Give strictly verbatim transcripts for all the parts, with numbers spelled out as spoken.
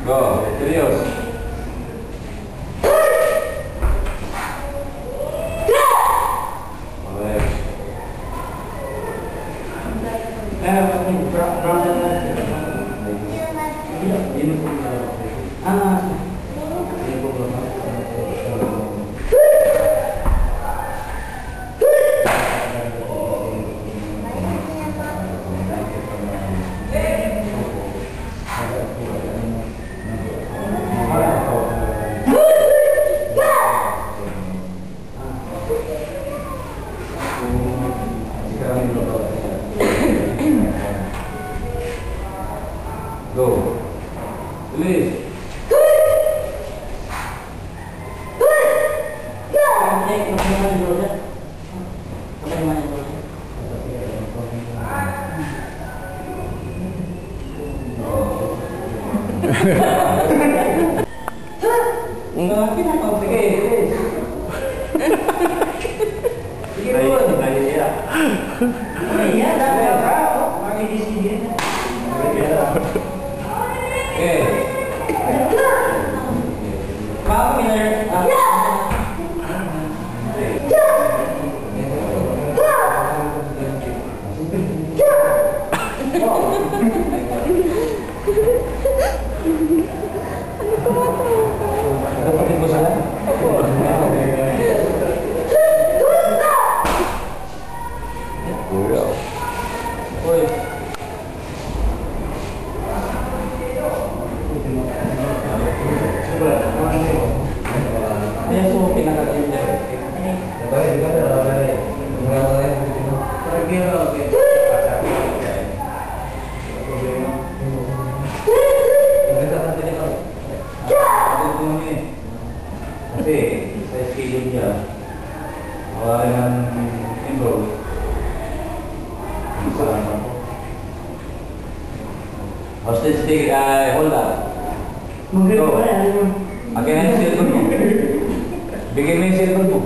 Go. Serious. Correct. Ah, brown, brown, brown. Ah, Go. Please. Sige, sige. Sige, Ay, Ron. Ay, iya. Ay, iya, dami na ka, oh. Makikisige na. Okay. Papa Miller. Ah. Kapatid mo sila? Kuya. Uy. Ayan po, pinaka-ganda. Kasi sa schedule niya, wala nang enroll. Isa lang po. Hostage take, ah, hold up. Go. Akin na yung cellphone mo. Bigay mo yung cellphone mo.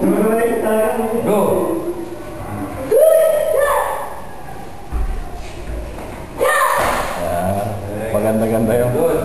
Go. Ah, maganda-ganda yun. Good.